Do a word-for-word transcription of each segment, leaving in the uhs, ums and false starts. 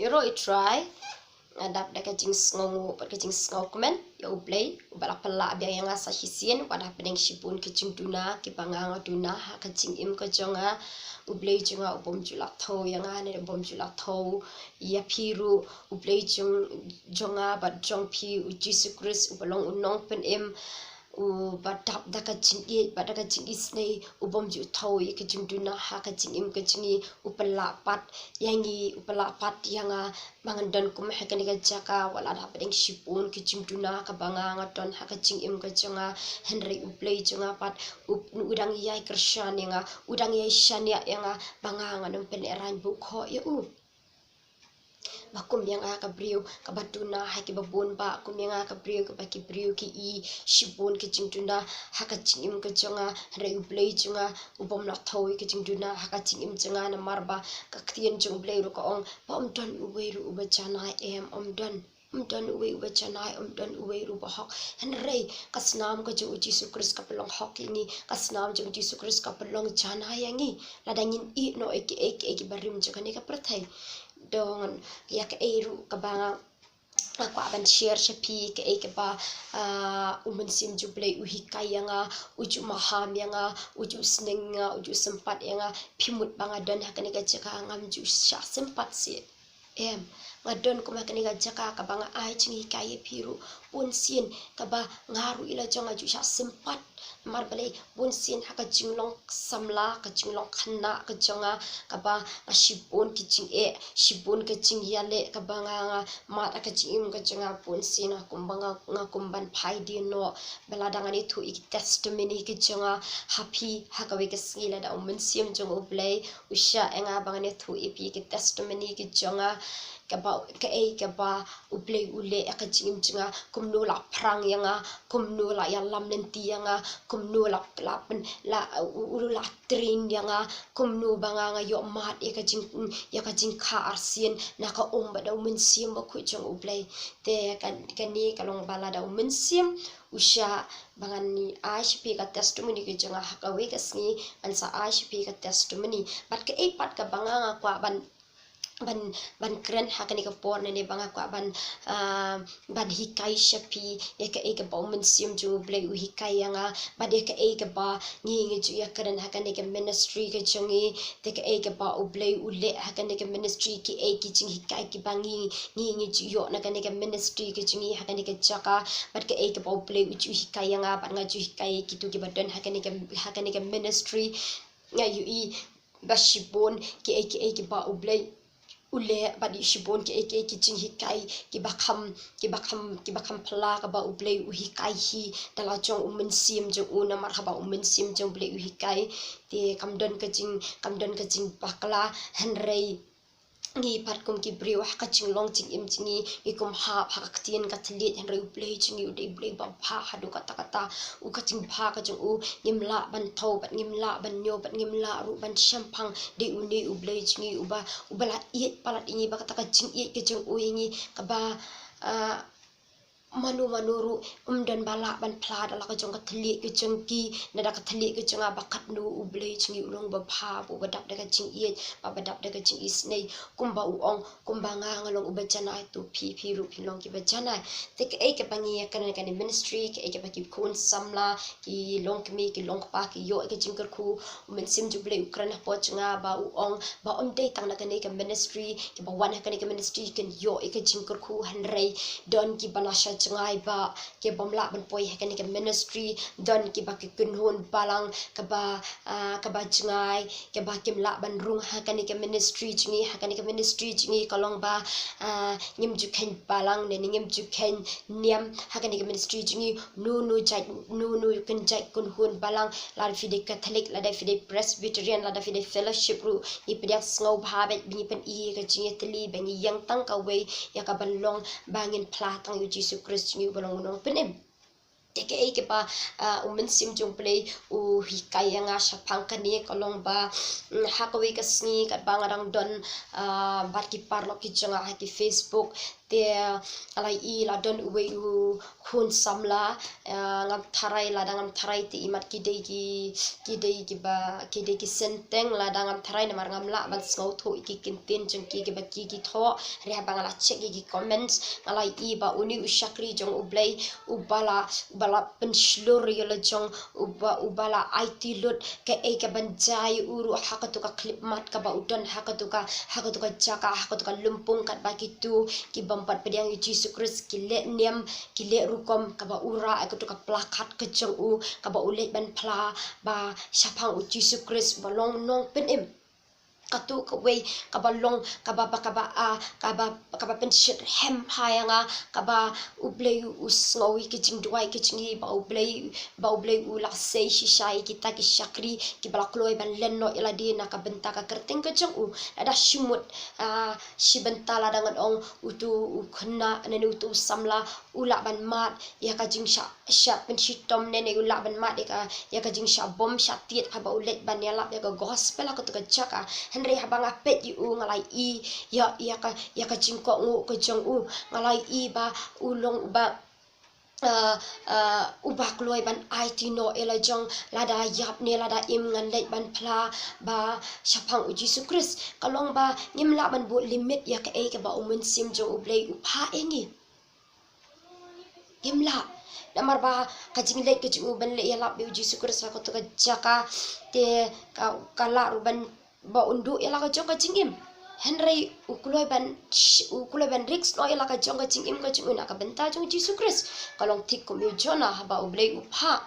Ïaroh i Trai, nga dap da ka jingsngewnguh bad ka jingsngewkmen ïa U Blei uba la pynlah biang ïa nga sa shisien, wat hapdeng shibun ki jingduna kiba nga nga duna ha ka jingim ka jong nga. U Blei jong nga u bym ju la thew ïa nga ne u bym ju la thew ïa phi ruh. U Blei jong, jong nga bad jong phi, U Jisu Khrist uba long u nongpynim, uba dap da ka jingïeit bad da ka jingisynei, u bym ju thew ïa ka jingduna ha ka jingim ka jong ngi, u pynlah pat ïa ngi, u pynlah pat ïa nga ba ngan don kum ha kane ka jaka, wat la da hapdeng shibun ki jingduna kaba nga nga don ha ka jingim ka jong nga, hynrei U Blei jong nga pat u, u dang ïai kyrshan ïa nga, u dang ïai shaniah ïa nga ba nga ngan ym pynlehraiñ bukhoh ïa u. Ba kum ïa nga ka briew kaba duna ha kiba bun, ba kum ïa nga ka briew kaba ki briew ki i shibun ki jingduna ha ka jingim ka jong nga, hynrei U Blei jong nga u bym la thew ïa ka jingduna ha ka jingim jong nga, namar ba ka ktien jong U Blei ruh ka ong ba ym don uwei ruh uba janai, em, ym don. Ym don uwei uba janai, ym don uwei ruh uba hok. Hynrei ka snam ka jong U Jisu Khrist ka pynlong hok ïa ngi, ka snam jong U Jisu Khrist ka pynlong janai ïa ngi. Lada ngin ïeh noh ïa kiei kiei kiba rim jong kane ka pyrthei. Dang ïa kaei ruh kaba nga, nga kwah ban share sha phi, kaei kaba, ah, U Mynsiem jong U Blei u hikai ïa nga, u ju maham ïa nga, u ju sneng ïa nga, u ju sympat ïa nga. Phi mut ba nga don ha kane ka jaka ngam ju shah sympat seh. Em, nga don kum ha kane ka jaka kaba nga ai jinghikai ïa phi ruh. Bun sien kaba nga ruh i la jong nga ju shah sympat. Namar balei? Bun sien ha ka jinglong samla, ka jinglong khynnah ka jong nga, kaba nga shibun ki jingeh, shibun ka jingïaleh kaba nga, nga mad ha ka jingim ka jong nga, bun sien nga kumba nga, nga kum ban phai die noh. Ba lada ngan ïathuh ïa ki testimony ki jong nga ha phi ha kawei ka sngi, lada U Mynsiem jong U Blei u shah ïa nga ba ngan ïathuh ïa phi ki testimony ki jong nga, kaba, kaei kaba U Blei u leh ïa ka jingim jong nga, kumno la phrang ïa nga, kumno la ïalam lynti ïa nga, kumno la, la pyn, la, u, u, la train ïa nga, kumno ba nga, nga ïoh mad ïa ka jing, ïa ka jingkha arsien na ka um bad da U Mynsiem Bakhuid jong U Blei. Te ka, kane ka long ba lada U Mynsiem u shah ba ngan ai sha phi ka testimony ka jong nga ha kawei ka sngi, ngan sa ai sha phi ka testimony. Bad kaei pat kaba nga, nga kwah ban, ban, ban kren ha kane ka por, ne, ne ba nga kwah ban, ah, ban hikai sha phi ïa kaei kaba U Mynsiem jong U Blei u hikai ïa nga, bad ïa kaei kaba ngi, ngi ju ïakren ha kane ka ministry ka jong ngi. Te kaei kaba U Blei u leh ha kane ka ministry, kiei ki jinghikai kiba ngi, ngi, ngi ju ïoh na kane ka ministry ka jong ngi ha kane ka jaka, bad kaei kaba U Blei u ju hikai ïa nga bad nga ju hikai ïa kito kiba don ha kane ka, ha kane ka ministry. Nga ïohi ba shibun kiei kiei kiba U Blei u leh bad shibun kiei kiei ki jinghikai kiba kham, kiba kham, kiba kham phylla kaba U Blei u hikai hi da la jong U Mynsiem jong u, namar haba U Mynsiem jong U Blei u hikai te kam don ka jing, kam don ka jingbakla. Hynrei ngi pat kum ki briew ha ka jinglong jingim jong ngi, ngi kum hap ha ka ktien ka thylliej, hynrei U Blei jong ngi u dei U Blei ba bha haduh katta katta. U ka jingbha ka jong u ngim lah ban thew bad ngim lah ban ñiew bad ngim lah ruh ban shemphang. Dei une U Blei jong ngi uba, uba la ïeit palat ïa ngi ba kata ka jingïeit ka jong u ïa ngi kaba, ah, mano mano ruh um don ba lah ban phla da la ka jong ka thylliej ka jong ki, ne da ka thylliej ka jong nga, ba katno U Blei jong ngi u long ba bha, ba u ba dap da ka jingïeit, ba u ba dap da ka jingisynei. Kumba u ong, kumba nga nga long uba janai, to phi, phi ruh phin long kiba janai. Te kaei kaba ngi ïakren ha kane ministry, kaei kaba ki khun samla, ki longkmie, ki longkpa ki ïoh ïa ka jingkyrkhu, U Mynsiem jong U Blei u kren hapoh jong nga ba u ong ba ym dei tang na kane ka ministry, kiba wan ha kane ka ministry kin ïoh ïa ka jingkyrkhu, hynrei don kiba na sha jngai ba ki bym lah ban poi ha kane ka ministry, don kiba ki kynhun balang kaba, ah, kaba jngai, kiba kim lah ban rung ha kane ka ministry jong ngi. Ha kane ka ministry jong ngi ka long ba, ah, ngim ju kheiñ balang ne ngim ju kheiñ niam ha kane ka ministry jong ngi. Uno uno jait, uno uno kynjait kynhun balang, lada phi dei Catholic, lada phi dei Presbyterian, lada phi dei Fellowship ruh, ngi pdiang sngewbha beit ba ngi pyni ïa ka jingïatylli, ba ngi ïeng tang kawei ïa ka ban long, ba ngin phla tang ïa U Jisu Khrist jong ngi uba long u nongpynim. Te kaei kaba, ah, u Mynsiem jong U Blei u hikai ïa nga shaphang kane ka long ba, mm, ha kawei ka sngi katba nga dang don, ah, bad ki paralok ki jong nga ha ki Facebook, te nga la ïohi la don uwei u khun samla, ah, ngam tharai, lada ngam tharai te imat ki dei ki, ki dei kiba, ki dei ki synteng, lada ngam tharai namar ngam lah ban sngewthuh ïa ki kyntien jong ki kiba ki, ki thoh. Hynrei haba nga la check ïa ki comments, nga la ïohi ba une u shakri jong U Blei, uba la, uba la pynshlur ïa la jong, uba, uba la aiti lut kaei kaban jia ïa u ruh ha katu ka khyllipmat kaba u don ha katu ka, ha katu ka jaka, ha katu ka lympung katba kitu kibym pat pdiang ïa U Jisu Khrist ki leh niam, ki leh rukom kaba u rah ïa katu ka plakhat ka jong u kaba u leit ban phla ba shaphang U Jisu Khrist ba long nongpynim. Katu kawei kaba long, kaba, ba, kaba, ah, kaba, kaba pynshit rhem ha ïa nga, kaba U Blei u sngew ïa ka jingduwai ka jong ngi, ba U Blei, ba U Blei u la sei shisha ïa kita ki shakri kiba la kloi ban len noh ïa lade na ka bynta ka kyrteng ka jong u. Lada shi mut, ah, shi bynta lada ngan ong utu u khynnah ne utu u samla u lah ban mad ïa ka jingshah, shah pynshitom ne, ne u lah ban mad ïa ka, ïa ka jingshah bom shah tied haba u leit ban ïalap ïa ka gospel ha katu ka jaka. Hynrei haba nga peit ïa u nga la ïohi ïa, ïa ka, ïa ka jingkohnguh ka jong u, nga la ïohi ba u long uba, ah, ah, uba kloi ban aiti noh ïa la jong, lada ïap ne lada im ngan leit ban phla ba shaphang U Jisu Khrist. Ka long ba ngim lah ban buh limit ïa kaei kaba u Mynsiem jong U Blei u phah ïa ngi. Ngim lah. Namar ba ka jingleit ka jong u ban leit ïalap ïa U Jisu Khrist ha katu ka jaka te ka, ka lah ruh ban ba un duh ïa la ka jong ka jingim. Hynrei u kloi ban, u kloi ban risk noh ïa la ka jong ka jingim ka jong u na ka bynta jong U Jisu Khrist. Ka long thik kum u Jonah haba U Blei u phah.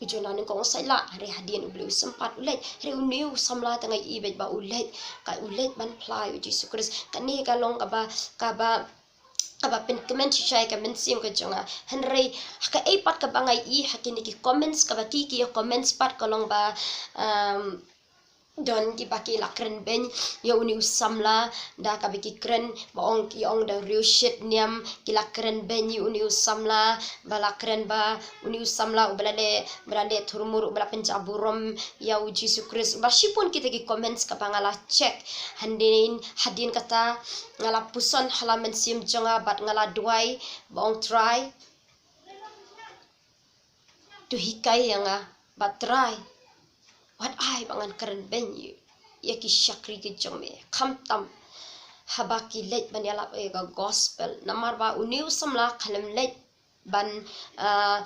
U Jonah nyngkong u saitlah, hynrei hadien U Blei u sympat u leit. Hynrei une u samla te nga ïohi beit ba u leit, ka u leit ban phla ïa U Jisu Khrist. Kane ka long kaba, kaba, kaba pynkmen shisha ïa ka mynsiem ka jong nga. Hynrei ha kaei pat kaba nga ïohi ha kine ki comments, kaba ki ki comments pat ka long ba, um, don kiba ki la kren beiñ ïa une u samla da kaba ki kren ba ong, ki ong da riewshit niam, ki la kren beiñ ïa une u samla, ba la kren ba une u samla uba la leh, ba la leh thurmur, uba la pynjah burom ïa U Jisu Khrist. Uba shibun kita ki comments kaba nga la check. Hadien, hadien kata nga la puson ha la mynsiem jong nga bad nga la duwai ba ong Trai, to hikai ïa nga, bad Trai, wat ai ba ngan kren beiñ ïa ki shakri ki jong me, khamtam haba ki leit ban ïalap ïa ka gospel. Namar ba une u samla khlem leit ban, ah,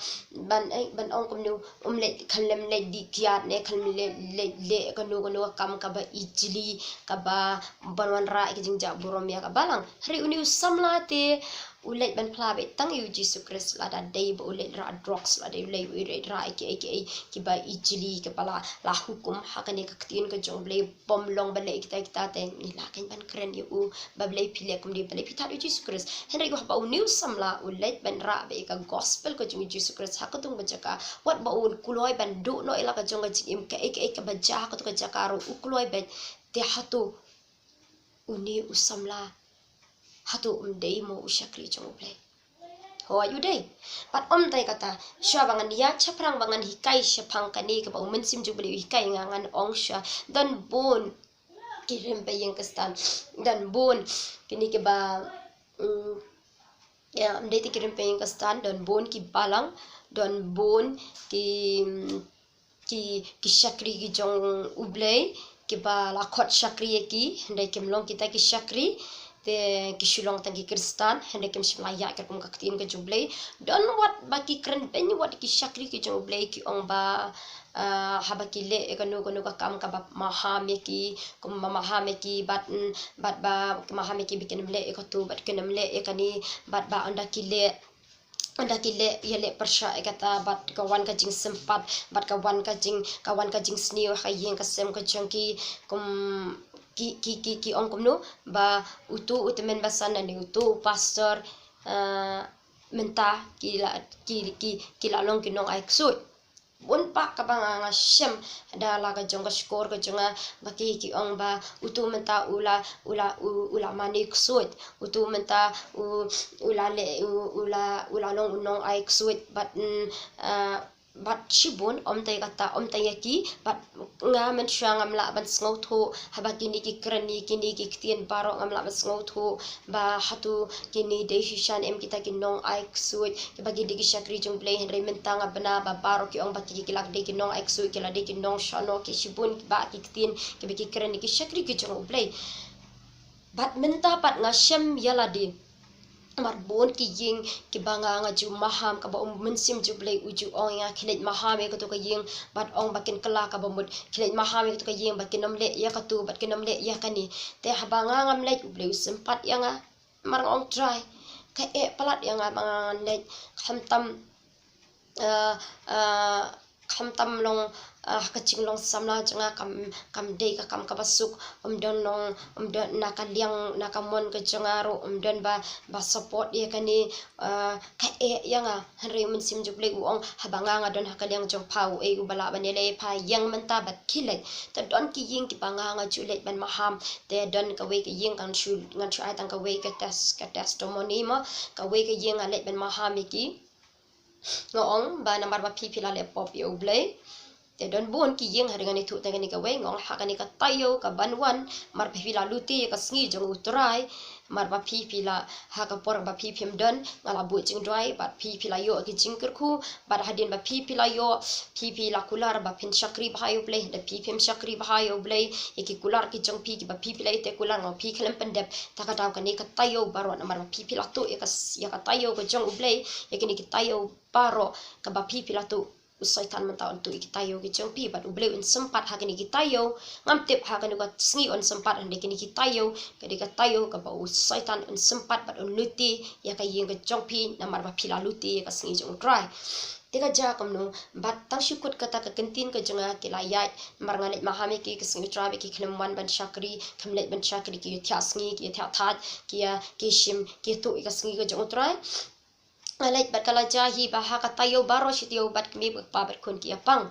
ban, eh, ban ong kumne, um leit, khlem leit dih kiad ne khlem leit, leit leh kano kano ka kam kaba ijli, kaba ban wanrah ïa ka jingjah burom ïa ka balang. Hynrei une u samla te u leit ban phla beit tang ïa U Jisu Khrist, lada dei ba u leit rah drugs, lada dei u leit, u leit rah ïa kiei kiei kiba ijli, kiba la, la hukum ha kane ka ktien ka jong U Blei, bym long ban leh ïa kita kita te ngi lah kein ban kren ïa u ba Blei phi leh kumne, Blei phi thad ïa U Jisu Khrist. Hynrei haba une u samla u leit ban rah beit ïa ka gospel ka jong U Jisu Khrist ha katu ka jaka, wat ba un kloi ban duh noh ïa la ka jong ka jingim, kaei kaei kaba jia ha katu ka jaka ruh u kloi beit. Te hato une u samla, hato um dei mo u shakri jong U Blei? Hooid u dei. Bad ym dei kata, shuwa ba ngan ïaid shaphrang ba ngan hikai shaphang kane kaba u Mynsiem jong U Blei u hikai ïa nga, ngan ong shuwa. Don bun ki rympei ïing Khristan, don bun kine kiba, mm, ïa, ym dei te ki rympei ïing Khristan, don bun ki balang, don bun ki, mm, ki, ki shakri ki jong U Blei, kiba la khot shakri ïa ki, hynrei kim long kita ki shakri, te ki shu long tang ki Khristan, hynrei kim shym la ïaid katkum ka ktien ka jong U Blei. Don wat ba ki kren beiñ wat ki shakri ki jong U Blei, ki ong ba, ah, haba ki leh ïa kano kano ka kam kaba maham ïa ki, kumba maham ïa ki, bad, mm, bad ba maham ïa ki ba kin ym leh ïa katu, bad kin ym leh ïa kane, bad ba ynda ki leh, ynda ki leh, ïaleh pyrshah ïa kata, bad ka wan ka jingsympat, bad ka wan ka jing, ka wan ka jingsniew ha ka ïing ka sem ka jong ki, kum, ki, ki, ki, ki ong kumno, ba utu u tymmen basan ne utu u pastor, ah, mynta ki la, ki, ki, ki la long ki nongai ksuid. bun pat kaba nga nga shem da la ka jong ka shkor ka jong nga, ba ki ki ong ba utu mynta u la, u la, u, u la mane ksuid, utu mynta u, u la le, u, u la, u la long u nongai ksuid, bad, mm, ah, bad shibun, ym tang kata, ym tang ïa ki, bad nga mynshuwa ngam lah ban sngewthuh haba kine ki kren, kine ki ktien baroh ngam lah ban sngewthuh ba hato kine dei shisha ne em kita ki nongai ksuid, kiba ki dei ki shakri jong U Blei. Hynrei mynta nga bna ba baroh ki ong ba ki, ki la dei ki nongai ksuid, ki la dei ki nongshano, ki shibun ba ki ktien kiba ki kren ki shakri ki jong U Blei. Bad mynta pat nga shem ïa lade, mar bun ki ïing kiba nga nga ju maham, kaba U Mynsiem jong U Blei u ju ong ïa nga khie leit maham ïa katu ka ïing, bad ong ba kin kylla kaba mut, khie leit maham ïa katu ka ïing, bad kin ym leh ïa katu, bad kin ym leh ïa kane. Te haba nga ngam leit, U Blei u sympat ïa nga. Mar nga ong Trai, kaei palat ïa nga ba nga ngam leit, khamtam, eh, eh, khamtam long, eh, ka jinglong samla jong nga kam, kam dei ka kam kaba suk, ym don long, ym don na ka liang, na ka mon ka jong nga ruh, ym don ba, ba support ïa kane, eh, kaei ïa nga. Hynrei U Mynsiem jong U Blei u ong, haba nga nga don ha ka liang jong pha, uei uba lah ban ïaleh ïa pha, ïeng mynta bad khie leit. Te don ki ïing kiba nga nga ju leit ban maham. Te don kawei ka ïing, ngan shu, ngan shu ai tang kawei ka tes-, ka testimony mo. Kawei ka ïing nga leit ban maham ïa ki. Nga ong ba namar ba phi phi la leh pop ïa U Blei. Te don bun ki ïing, hynrei ngan ïathuh tang kane kawei, nga ong ha kane ka taïew kaban wan, mar ba phi la lute ïa ka sngi jong U Trai, mar ba phi phi la, ha ka por ba phi phim don, nga la buh jingduwai, bad phi phi la ïoh ki jingkyrkhu, bad hadien ba phi phi la ïoh, phi phi la kular ba phin shakri bha ïa U Blei, da phi phim shakri bha ïa U Blei, ïa ki kular ki jong phi kiba phi phi la ïoh, te kular nga ong phi khlem pyndep, ta ka daw kane ka taïew baroh namar ba phi phi la tuh ïa ka s-, ïa ka taïew ka jong U Blei, ïa kine ki taïew baroh kaba phi phi la tuh, u Soitan mynta un tuh ïa ki taïew ki jong phi, bad U Blei un sympat ha kine ki taïew. Ngam tip ha kano ka sngi un sympat, hynrei kine ki taïew ka dei ka taïew kaba u Soitan un sympat bad un lute ïa ka ïing ka jong phi namar ba phi la lute ïa ka sngi jong U Trai. Te ka jia kumno, bad tang shu kut kata ka ktien ka jong nga ki la ïaid, namar nga leit maham ïa ki ka sngi U Trai ba ki khlem wan ban shakri, khlem leit ban shakri, ki ïathiah sngi, ki ïathiah thait, ki ïa, ki shim, ki tuh ïa ka sngi ka jong U Trai. Nga leit bad ka la jia hi ba ha ka taïew baroh shi taïew bad kmie bad kpa bad khun ki ïa pang.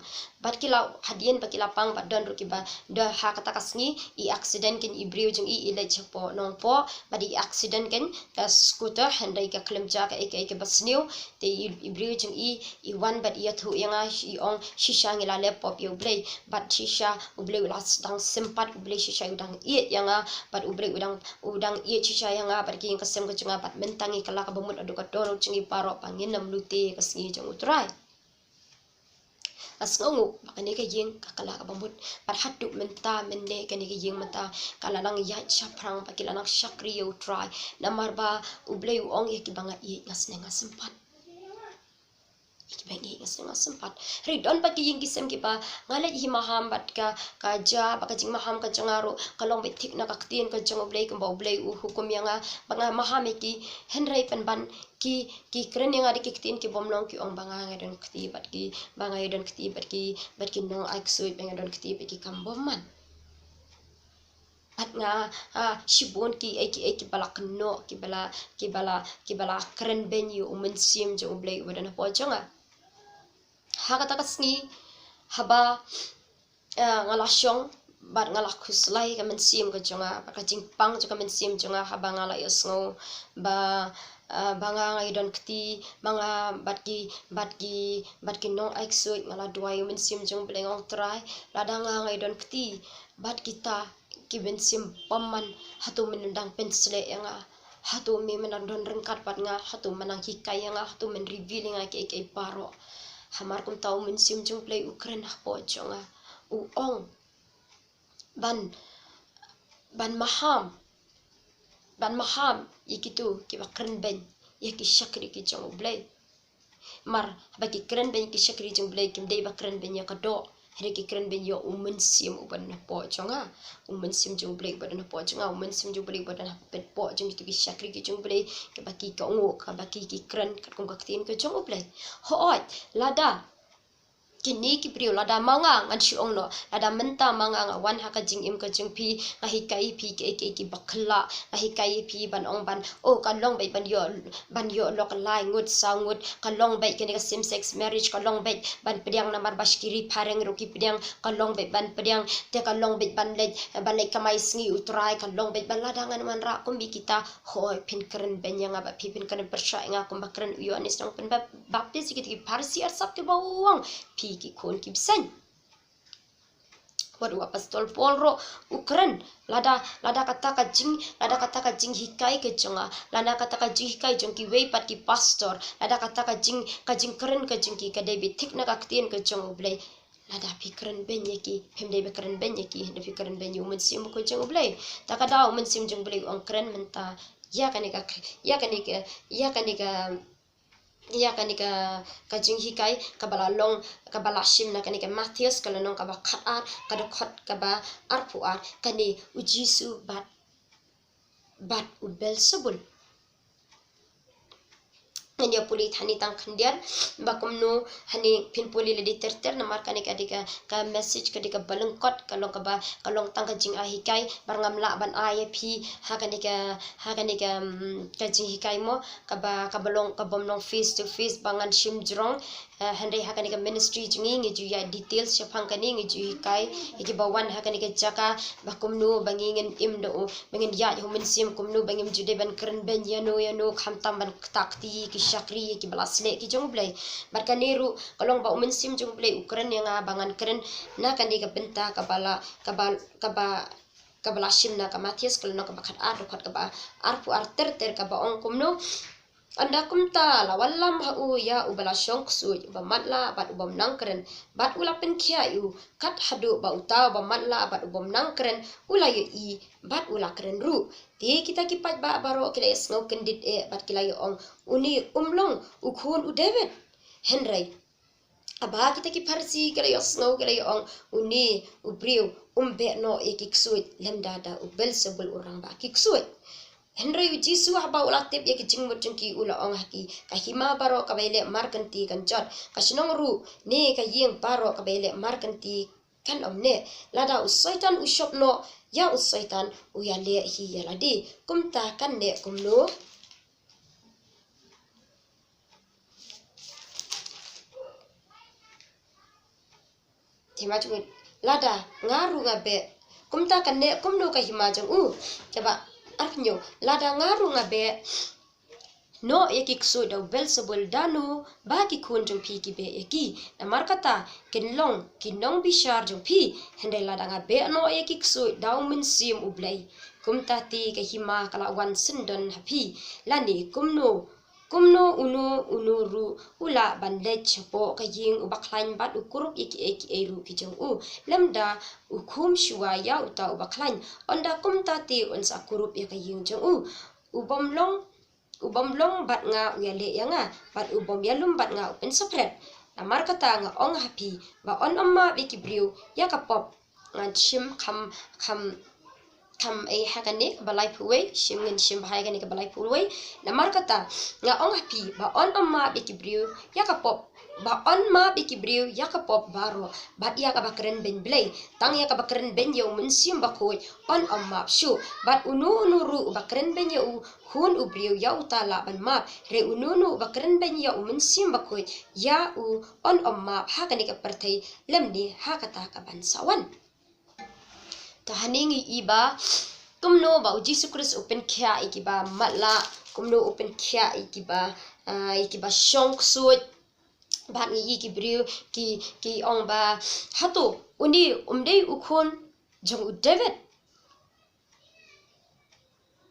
Bad ki la, hadien ba ki la pang bad don ruh kiba, da ha kata ka sngi, i accident kein i briew jong i, i leit shapoh Nongpoh, bad i accident kein ka scooter, hynrei ka khlem jia kaei kaei kaba sniew, te i, i briew jong i, i wan bad i ïathuh ïa nga, i ong shisha ngi la leh pop ïa U Blei, bad shisha U Blei u la sdang sympat, U Blei shisha u dang ïeit ïa nga, bad U Blei u dang, u dang ïeit shisha ïa nga bad ki ïing ka sem ka jong nga, bad mynta ngi kylla kaba mut haduh ka dohnud jong ngi baroh ba ngin ym lute ka sngi jong U Trai. Nga sngewnguh ba kane ka ïing ka kylla kaba mut, bad haduh mynta mynne kane ka ïing mynta ka la nang ïaid shaphrang, ba ki la nang shakri ïa U Trai, namar ba U Blei u ong ïa kiba nga ïeit nga sneng nga sympat. Ïa kiba nga ïeit nga sneng nga sympat. Hynrei don bad ki ïing ki sem kiba nga leit hi maham bad ka, ka jia ba ka jingmaham ka jong nga ruh ka long beit thik na ka ktien ka jong U Blei, kumba U Blei u hukum ïa nga ba nga maham ïa ki, hynrei pynban ki, ki kren ïa nga da ki ktien ki bym long, ki ong ba nga nga ïadon kti bad ki, ba nga ïadon kti bad ki, bad ki nongai ksuid, ba nga ïadon kti bad ki kam bymman. Bad nga, ah, shibun kiei kiei kiba la kynnoh, kiba la, kiba la, kiba la kren beiñ ïa U Mynsiem jong U Blei uba don hapoh jong nga. Ha kata ka sngi, haba, ah, nga la shong bad nga la khuslai ka mynsiem ka jong nga, bad ka jingpang jong ka mynsiem jong nga, haba nga la ïohsngew ba, ah, ba nga nga ïadon kti, ba nga bad ki, bad ki, bad ki nongai ksuid, nga la duwai U Mynsiem jong U Blei, nga ong Trai, lada nga nga ïadon kti bad kita ki mynsiem bymman, hato men dang pynsleh ïa nga? Hato me men dang don ryngkat bad nga? Hato men dang hikai ïa nga? Hato men reveal ïa nga kiei kiei baroh? Hamar kumta U Mynsiem jong U Blei u kren hapoh jong nga, u ong ban, ban maham, ban maham ïa kito kiba kren beiñ ïa ki shakri ki jong U Blei. Mar haba ki kren beiñ ki shakri jong U Blei, kim dei ba kren beiñ ïa ka doh, hynrei ki kren beiñ ïa U Mynsiem uba don hapoh jong nga. U Mynsiem jong U Blei uba don hapoh jong nga, U Mynsiem jong U Blei uba don hapoh jong kito ki shakri ki jong U Blei, kiba ki kohnguh, kiba ki, ki kren katkum ka ktien ka jong U Blei. Hooid, lada kine ki briew, lada ma nga ngan shu ong noh, lada mynta ma nga nga wan ha ka jingim ka jong phi, nga hikai ïa phi kiei kiei kiba khlaiñ, nga hikai ïa phi ban ong ban, oh, ka long beit ban ïoh, ban ïoh lok lai ngut saw ngut, ka long beit kane ka same sex marriage, ka long beit ban pdiang namar ba shakri phareng ruh ki pdiang, ka long beit ban pdiang, te ka long beit ban leit, ban leit kamai sngi U Trai, ka long beit ban, lada ngan wanrah kum ïa kita, hooid, phin kren beiñ ïa nga, ba phi phin kren pyrshah ïa nga kumba kren u Ïoannis Nongpynbaptis, ïa kita ki Pharisi arsap kiba ong, phi ki khun ki bseiñ. Wat u apostol Paul ruh u kren, lada, lada kata ka jing, lada kata ka jinghikai ka jong nga, lada kata ka jinghikai jong kiwei pat ki pastor, lada kata ka jing, ka jingkren ka jong ki ka dei beit thik na ka ktien ka jong U Blei, lada phi kren beiñ ïa ki, phim dei ba kren beiñ ïa ki, da phi kren beiñ ïa U Mynsiem Bakhuid jong U Blei. Ta ka daw U Mynsiem jong U Blei u ong kren mynta ïa kane ka, ïa kane ka, ïa kane ka, ïa kane ka, ka jinghikai kaba la long, kaba la shim na kane ka Mathaios ka lynnong kaba khatar, ka dkhot kaba arphew ar, kane U Jisu bad, bad u Belsebul. Ngan ïa pule hangne tang khyndiat, ba kumno hangne phin pule lade ter ter, namar kane ka dei ka, ka message ka dei kaba lyngkot, ka long kaba, ka long tang ka jinghikai, bad ngam lah ban ai ïa phi ha kane ka, ha kane ka, mm, ka jinghikai mo, kaba, kaba long, ka bym long face to face ba ngan shim jrong, eh, hynrei ha kane ka ministry jong ngi ngi ju ïa details shaphang kane, ngi ju hikai ïa kiba wan ha kane ka jaka ba kumno ba ngi ngin im da u, ba ngin ïaid ha U Mynsiem, kumno ba ngim ju dei ban kren beiñ ïano ïano, khamtam ban ktah kti ïa ki shakri, ïa kiba la sleh ki jong U Blei. Bad kane ruh ka long ba U Mynsiem jong U Blei u kren ïa nga ba ngan kren na kane ka bynta kaba la, kaba, kaba, kaba la shim na ka Mathaios ka lynnong kaba khatar, dkhot kaba arphew ar ter ter, kaba ong kumno. Ynda kumta la wallam ha u ïa uba la shong ksuid, uba matlah bad u bym nang kren, bad u la pynkhiah ïa u, kat haduh ba uta uba matlah bad u bym nang kren u la ïohi bad u la kren ruh. Te kita ki paidbah baroh ki la ïasngew kyndit eh bad ki la ïa ong, une um long u khun u David. Hynrei haba kita ki Pharisi ki la ïohsngew ki la ïa ong, une u briew um beh noh ïa ki ksuid lymda da u Belsebul u rangbah ki ksuid. Hynrei u Jisu haba u la tip ïa ki jingmut jong ki u la ong ha ki, ka hima baroh kaba ïaleh markynti kan jot, ka shnong ruh ne ka ïing baroh kaba ïaleh markynti kan ym neh. Lada u Soitan u shop noh ïa u Soitan, u ïaleh hi ïa lade. Kumta kan neh kumno? Te ma jngut, lada nga ruh nga beh, kumta kan neh kumno ka hima jong u? Kaba arphew hynñiew, lada nga ruh nga beh noh ïa ki ksuid da u Belsebul, dano ba ki khun jong phi ki beh ïa ki? Namar kata kin long ki nongbishar jong phi. Hynrei lada nga beh noh ïa ki ksuid da U Mynsiem U Blei, kumta te ka hima ka la wan syndon ha phi. Lane kumno, kumno uno uno ruh u lah ban leit shapoh ka ïing u bakhlaiñ bad u kurup ïa kiei kiei ruh ki jong u, lymda u khum shuwa ïa uta u bakhlaiñ? Ynda kumta te un sa kurup ïa ka ïing jong u. U bym long, u bym long bad nga u ïaleh ïa nga, bad u bym ïalum bad nga u pynsaphriang. Namar kata nga ong ha phi, ba yn ym map ïa ki briew ïa ka pop. Ngan shim kham, kham, kham ei ha kane kaba laiphew wei, shim, ngin shim bha ïa kane kaba laiphew wei. Namar kata nga ong ha phi, ba yn ym map ïa ki briew ïa ka pop, ba yn map ïa ki briew ïa ka pop baroh, bad ïa kaba kren beiñ Blei. Tang ïa kaba kren beiñ ïa U Mynsiem Bakhuid yn ym map shuh. Bad uno uno ruh uba kren beiñ ïa u Khun u briew, ïa uta lah ban map. Hynrei uno uno uba kren beiñ ïa U Mynsiem Bakhuid, ïa u yn ym map ha kane ka pyrthei lymne ha kata kaban sa wan. Te hangne ngi i ba kumno ba U Jisu Khrist u pynkhiah ïa kiba matlah, kumno u pynkhiah ïa kiba, ah, ïa kiba shong ksuid. Bad ngi i ki briew ki, ki ong ba, hato une um dei u khun jong u David?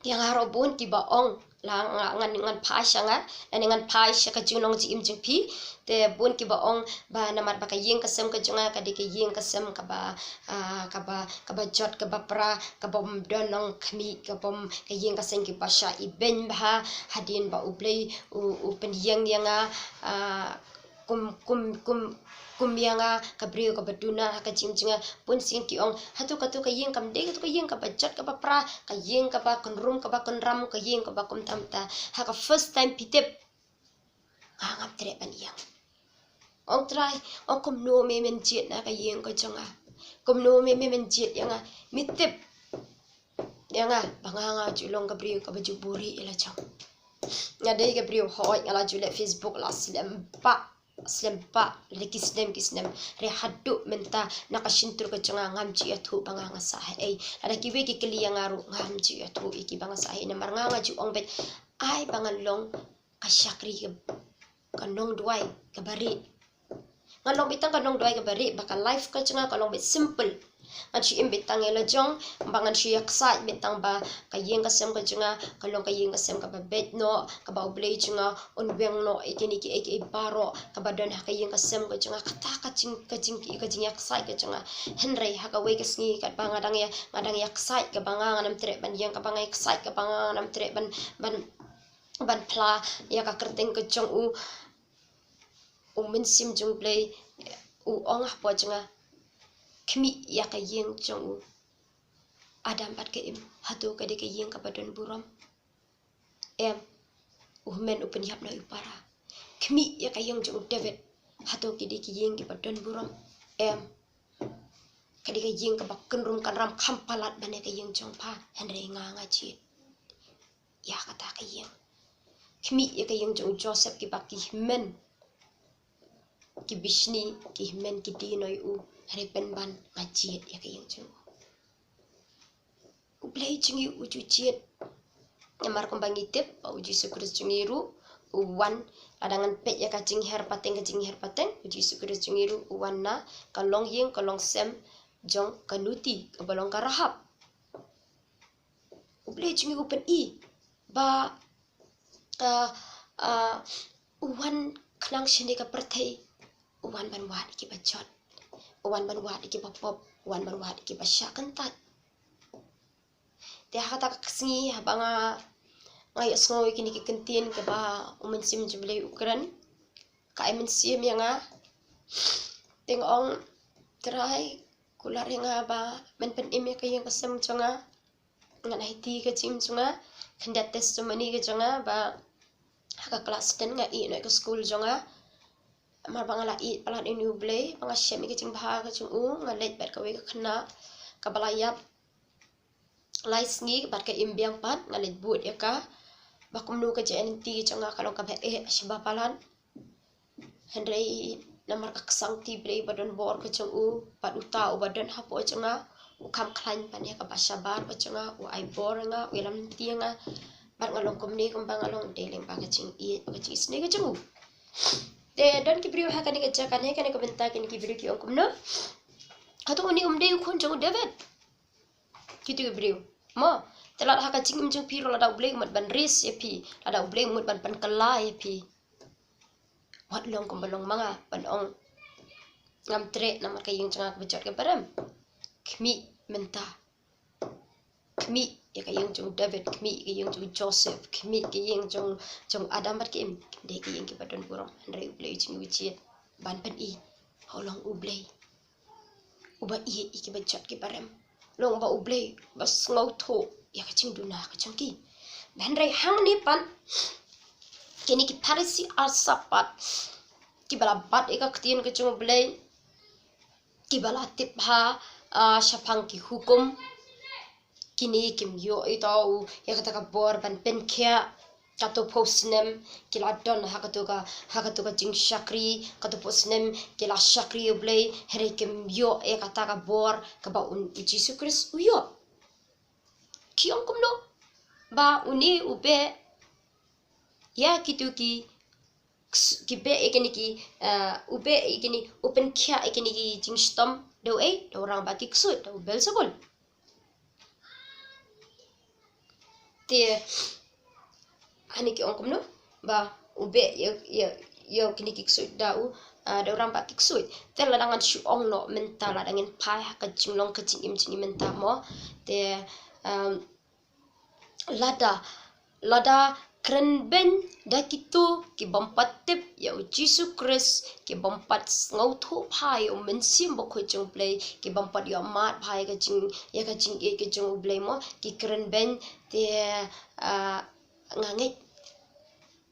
Ïa nga ruh bun kiba ong, la nga, ngan, ngan phai sha nga, lane ngan phai sha ka jinglong jingim jong phi. Te bun kiba ong ba namar ba ka ïing ka sem ka jong nga ka dei ka ïing ka sem kaba, ah, kaba, kaba jot kaba pra, kaba ym don nongkhmih, kaba ym, ka ïing ka sem kiba shah ibeiñ bha, hadien ba U Blei u, u pynïeng ïa nga, ah, kum, kum, kum, kum ïa nga ka briew kaba duna ha ka jingim jong nga. Bun sien ki ong, hato kato ka ïing kam dei kato ka ïing kaba jot kaba pra, ka ïing kaba kynrum kaba kynram, ka ïing kaba kumta kumta. Ha ka first time phi tip, nga ngam treh ban ïeng. Ong Trai, ong kumno me men jied na ka ïing ka jong nga. Kumno me me men jied ïa nga. Me tip ïa nga ba nga nga ju long ka briew kaba ju buri ïa la jong. Nga dei ka briew hoi nga la ju leh Facebook la slem pah. Slem pah, lada ki snem ki snem. Re haduh mynta na ka shyntur ka jong nga ngam ju ïathuh ba nga nga sah ei. Lada kiwei ki kylli ïa nga ruh ngam ju ïathuh ïa ki ba nga sah ei. Namar nga nga ju ong beit ai ba ngan long ka shakri ka, ka nongduwai kaba rieh. Ngan long beit tang ka nongduwai kaba rieh ba ka life ka jong nga ka long beit simple. Ngan shu im beit tang ïa la jong, ba ngan shu ïa ksaid beit tang ba ka ïing ka sem ka jong nga ka long ka ïing ka sem kaba beit noh, kaba U Blei jong nga un weng noh ïa kine kiei kiei baroh kaba don ha ka ïing ka sem ka jong nga. Kata ka jing, ka jing, ka jingïaksaid ka jong nga. Hynrei ha kawei ka sngi katba nga dang ïa, nga dang ïaksaid kaba nga ngan ym treh ban ïeng, kaba nga ïaksaid kaba nga ngan ym treh ban, ban, ban phla ïa ka kyrteng ka jong u, U Mynsiem jong U Blei u ong hapoh jong nga, khmih ïa ka ïing jong u Adam bad ka Im, hato ka dei ka ïing kaba don burom? Em. U hynmen u pynïap noh ïa u para. Khmih ïa ka ïing jong u David, hato ki dei ki ïing kiba don burom? Em. Ka dei ka ïing kaba kynrum kynram kham palat ban ïa ka ïing jong pha, hynrei nga nga jied ïa kata ka ïing. Khmih ïa ka ïing jong u Joseph, kiba ki hynmen ki bishni, ki hynmen ki die noh ïa u, hynrei pynban nga jied ïa ka ïing jong u. U Blei jong ngi u ju jied. Namar kumba ngi tip ba U Jisu Khrist jong ngi ruh u wan, lada ngan peit ïa ka jingher pateng, ka jingher pateng, U Jisu Khrist jong ngi ruh u wan na ka longïing ka longsem jong ka nuti kaba long ka Rahab. U Blei jong ngi u pyni ba, ah, ah, u wan khnang shane ka pyrthei, u wan ban wad ïa kiba jot, u wan ban wad ïa kiba pop, u wan ban wad ïa kiba shah kyntait. Te ha kata ka sngi haba nga, nga ïohsngew ïa kine ki kyntien kaba U Mynsiem jong U Blei u kren, ka ai mynsiem ïa nga. Te nga ong, Trai, kular ïa nga ba men pynim ïa ka ïing ka sem jong nga. Ngan aiti ka jingim jong nga, khyndiat testimony ka jong nga ba ha ka klas ten nga ïeh noh ïa ka skul jong nga. Namar ba nga la ïeit palat ïa une U Blei, ba nga shem ïa ka jingbha ka jong u, nga leit bad kawei ka khynnah kaba la ïap lai sngi bad ka im biang pat, nga leit bud ïa ka ba kumno ka jingïaid lynti ka jong nga ka long kaba eh shiba palat. Hynrei namar ka ksangkti Blei ba don bor ka jong u, bad uta uba don hapoh jong nga u kham khlaiñ ban ïa kaba shabar ka jong nga, u ai bor ïa nga, u ïalam lynti ïa nga, bad nga long kumne kumba nga long dei lyngba ka jingïeit, ka jingisynei ka jong u. Te don ki briew ha kane ka jaka ne kane ka bynta, kine ki briew ki ong kumno, hato une um dei u khun jong u David? Kito ki briew. Mo, te lada ha ka jingim jong phi ruh lada U Blei u mut ban ris ïa phi, lada U Blei u mut ban pynkylla ïa phi, wat long kumba long ma nga ban ong ngam treh namar ka ïing jong nga kaba jot kaba rem. Khmih mynta. Khmih ïa ka ïing jong u David, khmih ïa ka ïing jong u Joseph, khmih ïa ka ïing jong, jong u Adam bad ka Im. Kim dei ki ïing kiba don burom, hynrei U Blei u jingïeit ban pyni ba u long U Blei uba ïeit ïa kiba jot kiba rem. Long ba U Blei ba sngewthuh ïa ka jingduna ka jong ki. Hynrei hangne pat kine ki Pharisi ar sap pat, kiba la bat ïa ka ktien ka jong U Blei, kiba la tip bha, ah, shaphang ki hukum, kine kim ïoh ito u ïa kata ka bor ban pynkhiah. Katto phew snem ki la don ha kato ka, ha kato ka jingshakri, katto phew snem ki la shakri ïa U Blei, hynrei kim ïoh ïa kata ka bor kaba un, U Jisu Khrist u ïoh. Ki ong kumno ba une u beh ïa kito ki, ki beh ïa kine ki, eh, u beh ïa kine, u pynkhiah ïa kine ki jingshitom da u ei, da u rangbah ki ksuid, da u Beelzebul. Te hangne ki ong kumno ba u beh ïa, ïa, ïa kine ki ksuid da u, ah, da u rangbah ki ksuid. Te lada ngan shu ong noh mynta, lada ngin phai ha ka jinglong ka jingim jong ngi mynta mo. Te, um, lada, lada kren beiñ da kito ki bym pat tip ïa U Jisu Khrist, ki bym pat sngewthuh bha ïa U Mynsiem Bakhuid jong U Blei, ki bym pat ïohmad bha ïa ka jing, ïa ka jingïeit ka jong U Blei mo, ki kren beiñ. Te, ah, nga ngeit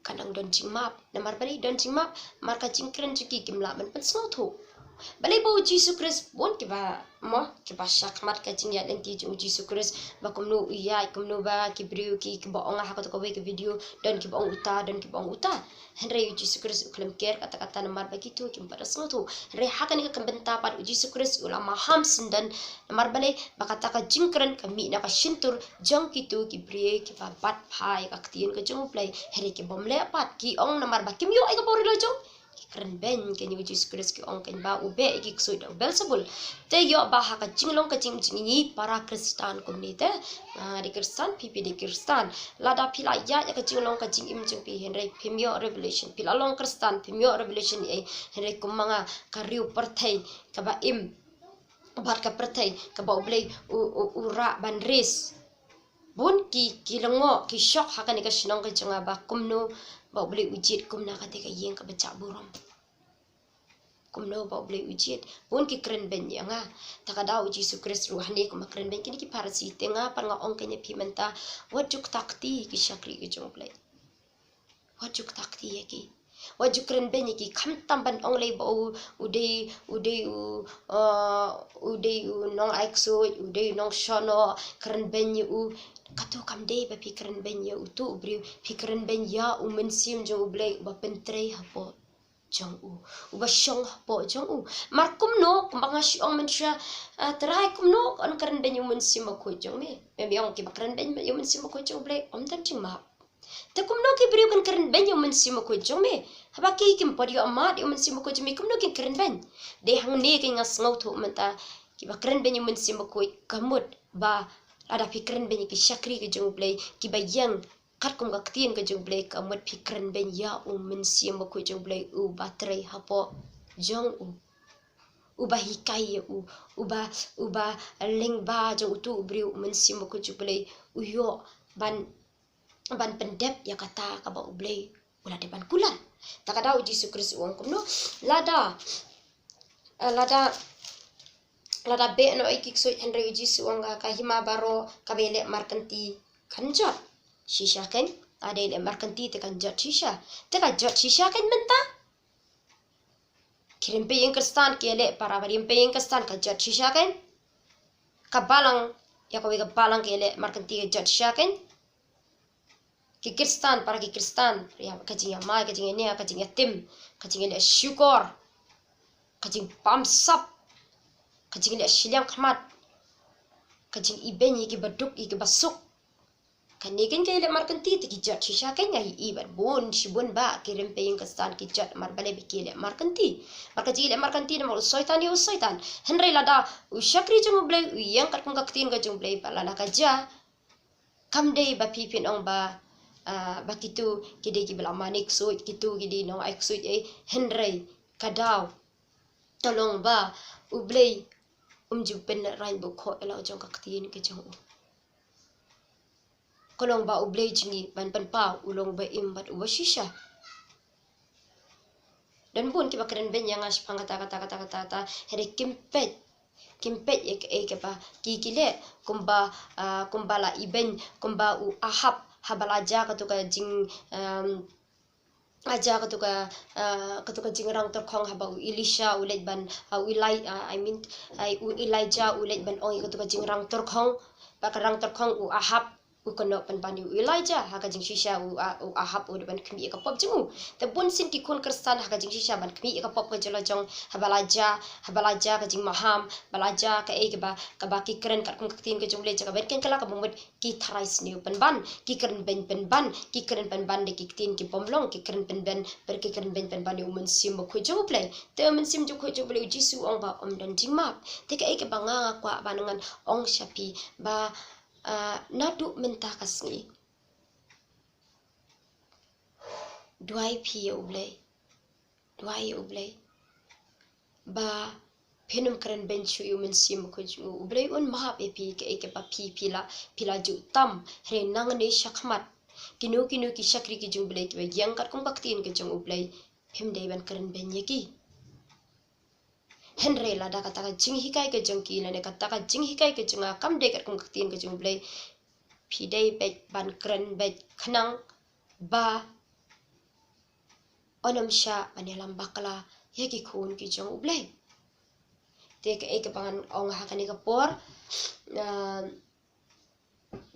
Kan ong don jingmap. Namar balei don jingmap? Namar ka jingkren jong ki kim lah ban pynsngewthuh. Balei ba u Jisu Khrist, bun kiba mo, kiba shakhmat ka jingïaid lynti jong u Jisu Khrist, ba kumno u ïaid, kumno ba ki briew ki, kiba ong ha kato kawei ka video, don kiba ong uta, don kiba ong uta. Hynrei u Jisu Khrist u khlem ker kata kata namar ba kito kim pat da sngewthuh. Hynrei ha kane ka kam bynta pat u Jisu Khrist u la maham syndon, namar balei? Ba kata ka jingkren ka mih na ka shyntur jong kito ki briew kiba bat phai ka ktien ka jong u Blei. Hynrei ki bym leh pat, ki ong namar ba kim ïoh ïa ka bor ïa la jong ki kren beiñ. Kane u Jisu Khrist ki ong kein ba u beh ïa ki ksuid da u Belsebul. Te ïoh ba ha ka jinglong ka jingim jong ngi para Khristan kumne te, ah, dei Khristan, phi phi dei Khristan. Lada phi la ïaid ïa ka jinglong ka jingim jong phi hynrei phim ïoh revelation, phi la long Khristan phim ïoh revelation ei, hynrei kum ma nga ka riew pyrthei kaba im bad ka pyrthei kaba u Blei u, u, u rah ban ris. Bun ki, ki lyngngoh, ki shock ha kane ka shnong ka jong nga ba kumno ba u Blei u jied kum na kata ka ïing kaba jah burom. Kumno ba u Blei u jied? Bun ki kren beiñ ïa nga. Ta ka daw u Jisu Khrist ruh hangne kumba kren beiñ kine ki Pharisi, te nga pat nga ong kein ïa phi mynta, wat ju kta kti ki shakri ki jong u Blei. Wat ju kta kti ïa ki. Wat ju kren beiñ ïa ki, khamtam ban ong lei ba u, u dei, u dei u, uh, u dei u nongai ksuid, u dei u nongshohnoh, kren beiñ ïa u. Kato kam dei ba phi kren beiñ ïa uto u briew, phi kren beiñ ïa u Mynsiem jong u Blei uba pyntrei hapoh jong u, uba shong hapoh jong u. Mar kumno, kumba nga shu ong mynshuwa, ah, Trai, kumno kan kren beiñ ïa u Mynsiem Bakhuid jong me? Me, me ong kiba kren beiñ ïa u Mynsiem Bakhuid jong u Blei ym don jingmap. Te kumno ki briew kin kren beiñ ïa u Mynsiem Bakhuid jong me? Haba ki kim pat ïoh mad ïa u Mynsiem Bakhuid jong me, kumno kin kren beiñ? Dei hangne kein nga sngewthuh mynta, kiba kren beiñ ïa u Mynsiem Bakhuid ka mut ba lada phi kren beiñ ïa ki shakri ki jong u Blei, kiba ïeng katkum ka ktien ka jong u Blei, ka mut phi kren beiñ ïa u Mynsiem Bakhuid jong u Blei uba trei hapoh jong u, uba hikai ïa u, uba, uba lyngba jong uto u briew u Mynsiem Bakhuid jong u Blei u ïoh ban, ban pyndep ïa kata kaba u Blei u la dep ban kular. Ta ka daw u Jisu Khrist u ong kumno? Lada, eh, lada, lada beh noh ïa ki ksuid, hynrei u Jisu u ong ka, ka hima baroh kaba ïaleh markynti kan jot shisha kein. Lada ïaleh markynti te kan jot shisha. Te ka jot shisha kein mynta. Ki rympei ïing Khristan ki ïaleh, para ba rympei ïing Khristan ka jot shisha kein. Ka balang, ïa kawei ka balang ki ïaleh markynti ka jot shisha kein. Ki Khristan, para ki Khristan, ïa ka jingïamai, ka jingïania, ka jingïatim, ka jingïaleh shukor, ka jingbamsap, ka jingïaleh shiliang khmat, ka jingibeiñ ïa kiba duk ïa kiba suk. Kane kein ka ïaleh markynti te ki jot shisha kein. Nga ïohi bad bun shibun ba ki rympei ïing Khristan ki jot, namar balei? Ba ki ïaleh markynti. Namar ka jingïaleh markynti namar u Soitan ïa u Soitan. Hynrei lada u shakri jong u Blei u ïeng katkum ka ktien ka jong u Blei, ba lada ka jia, kam dei ba phi phin ong ba, ah, ba kito ki dei kiba la mane ksuid, kito ki dei nongai ksuid ei, hynrei ka daw ka long ba u Blei um ju pynraiñ bukhoh ïa la u jong ka ktien ka jong u. Ka long ba u Blei jong ngi ban pynpaw u long ba im bad uba shisha. Don bun kiba kren beiñ ïa nga shaphang kata, kata, kata, kata, kata, hynrei kim peit, kim peit ïa kaei kaba ki, ki leh, kumba, ah, kumba la ibeiñ, kumba u Ahab haba la jia kato ka jing, um, la jia kato ka, ah, kato ka jingrang tyrkhong haba u Elisha u leit ban, ah, u Eli-, ah, I mean, ai, u Elijah u leit ban ong ïa kato ka jingrang tyrkhong, ba ka rang tyrkhong u Ahab u kynnoh pynban ïa u Elijah. Ha ka jingshisha u, ah, u Ahab u dei ban khmih ïa ka pop jong u. Te bun sien ki khun Khristan ha ka jingshisha ban khmih ïa ka pop ka jong la jong, haba la jia, haba la jia ka jingmaham, ba la jia kaei kaba, kaba ki kren katkum ka ktien ka jong u Blei, jaka ban kren kylla kaba mut ki tharai sniew pynban, ki kren beiñ pynban, ki kren pynban da ki ktien ki bym long, ki kren pynban, bad ki kren beiñ pynban ïa u Mynsiem Bakhuid jong u Blei. Te u Mynsiem Bakhuid jong u Blei u Jisu u ong ba ym don jingmap. Te kaei kaba nga, nga kwah ban ngan ong sha phi ba, ah, naduh mynta ka sngi, duwai phi ïa u Blei. Duwai ïa u Blei ba phin ym kren beiñ shuh ïa u Mynsiem Bakhuid jong u. U Blei un map ïa phi kaei kaba phi, phi la, phi la ju tam. Hynrei nangne shakhmat, kino kino ki shakri ki jong u Blei kiba ïeng katkum ka ktien ka jong u Blei, phim dei ban kren beiñ ïa ki. Hynrei lada kata ka jinghikai ka jong ki lane kata ka jinghikai ka jong nga kam dei katkum ka ktien ka jong u Blei, phi dei beit ban kren beit khnang ba un ym shah ban ïalam bakla ïa ki khun ki jong U Blei. Te kaei kaba ngan ong ha kane ka por, ah,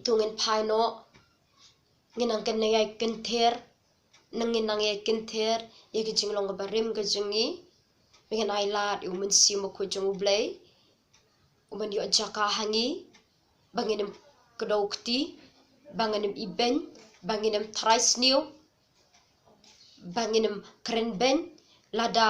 to ngin phai noh, ngin nang kynnoh ïa kynther, nang ngin nang ïa kynther ïa ki jinglong kaba rim ka jong ngi, ba ngin ai lad ïa U Mynsiem Bakhuid jong U Blei, u ban ïoh jaka ha ngi, ba ngin ym kdew kti, ba ngin ym ibeiñ, ba ngin ym trai sniew, ba ngin ym kren beiñ. Lada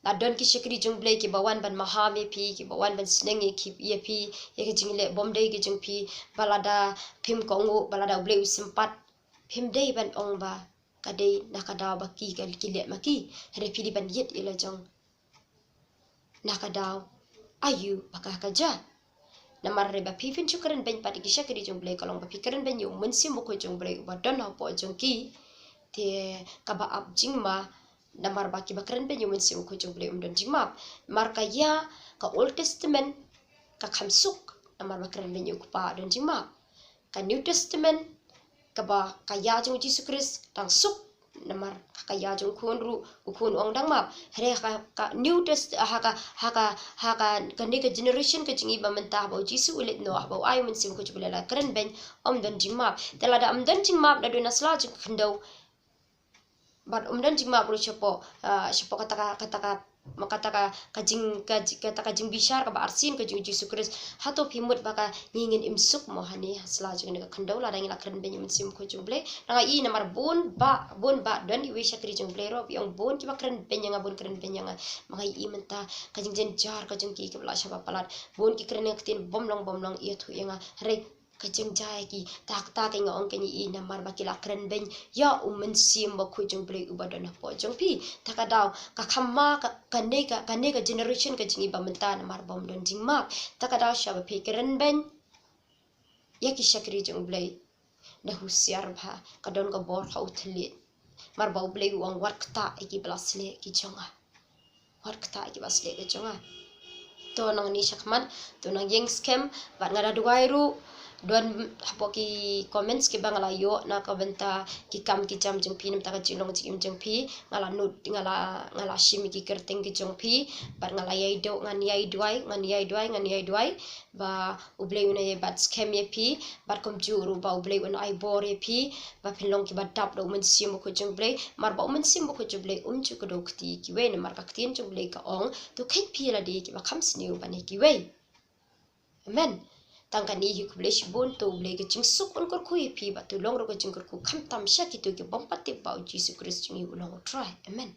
la don ki shakri jong U Blei kiba wan ban maham ïa phi, kiba wan ban sneng ïa ki, ïa phi, ïa ki jingleh bym dei ki jong phi, ba lada phim kohnguh, ba lada U Blei u sympat, phim dei ban ong ba ka dei na ka daw ba ki, ka ki leh ma ki. Hynrei phi dei ban ïit ïa la jong na ka daw aïu ba ka ka jia. Namar hynrei ba phi phin shu kren beiñ pat ïa ki shakri jong U Blei, ka long ba phi kren beiñ ïa U Mynsiem Bakhuid jong U Blei uba don hapoh jong ki. Te kaba ap jingma, namar ba kiba kren beiñ ïa U Mynsiem Bakhuid jong U Blei um don jingmap. Namar ka ïa ka Old Testament ka kham suk, namar ba kren beiñ ïa U Kpa don jingmap. Ka New Testament, kaba ka ïa jong U Jisu Khrist dang suk, namar ka ïa jong U Khun ruh, U Khun u ong dang map. Hynrei ha ka, ka New Test-, ha ka, ha ka, ha ka, kane ka generation ka jong ngi ba mynta, haba U Jisu u leit noh, haba u ai U Mynsiem Bakhuid jong U Blei, la kren beiñ, um don jingmap. Te lada um don jingmap, naduh na sla jong ka khyndew, bad um don jingmap ruh shapoh, ah, shapoh kata ka, kata ka, ma kata ka, ka jing, ka ji-, kata ka jingbishar kaba arsien ka jong U Jisu Khrist. Hato phi mut ba ka ngi ngin im suk mo hangne ha sla jong kane ka khyndew lada ngi la kren beiñ ïa U Mynsiem Bakhuid jong U Blei? Nga ïohi namar bun bah, bun bah don iwei i shakri jong U Blei ruh, phi ong bun kiba kren beiñ ïa nga, bun kren beiñ ïa nga. Ma nga ïohi mynta ka jingjynjar ka jong ki kaba la shah ba palat. Bun ki kren ïa ka ktien bymlong bymlong, ïathuh ïa nga. Hynrei ka jingjia ïa ki, ta kata ka nga ong ka ngi ïohi namar ba ki la kren beiñ ïa U Mynsiem Bakhuid jong U Blei uba don hapoh jong phi. Ta ka daw ka kham ma ka, kane ka, kane ka generation ka jong ngi ba mynta namar bym don jingmap. Ta ka daw shwa ba phi kren beiñ ïa ki shakri jong U Blei. Da husiar bha, ka don ka bor ha u thylliej. Namar ba U Blei u ong wat ktah ïa kiba la sleh ki jong nga. Wat ktah ïa kiba sleh ki jong nga. To nangne shakhmat, to nang ïeng skhem, bad nga da duwai ruh, don hapoh ki comments kiba nga la ïoh na ka bynta ki kam ki jam jong phi, na bynta ka jinglong jingim jong phi, nga la nud, nga la, nga la shim ïa ki kyrteng ki jong phi, bad nga la ïai duh, ngan ïai duwai, ngan ïai duwai, ngan ïai duwai, ba U Blei un ïai bat skhem ïa phi, bad kumjuh ruh ba U Blei un ai bor ïa phi, ba phin long kiba dap da U Mynsiem Bakhuid jong U Blei, namar ba U Mynsiem Bakhuid jong U Blei um ju kdew kti ïa kiwei, namar ka ktien jong U Blei ka ong, to kheit phi ïa lade kiba kham sniew ban ïa kiwei. Amen. Tang kane hi, khublei shibun, to U Blei ka jingsuk un kyrkhu ïa phi, bad to long ruh ka jingkyrkhu khamtam sha kito ki bym pat tip ba U Jisu Khrist jong ngi u long U Trai. Amen.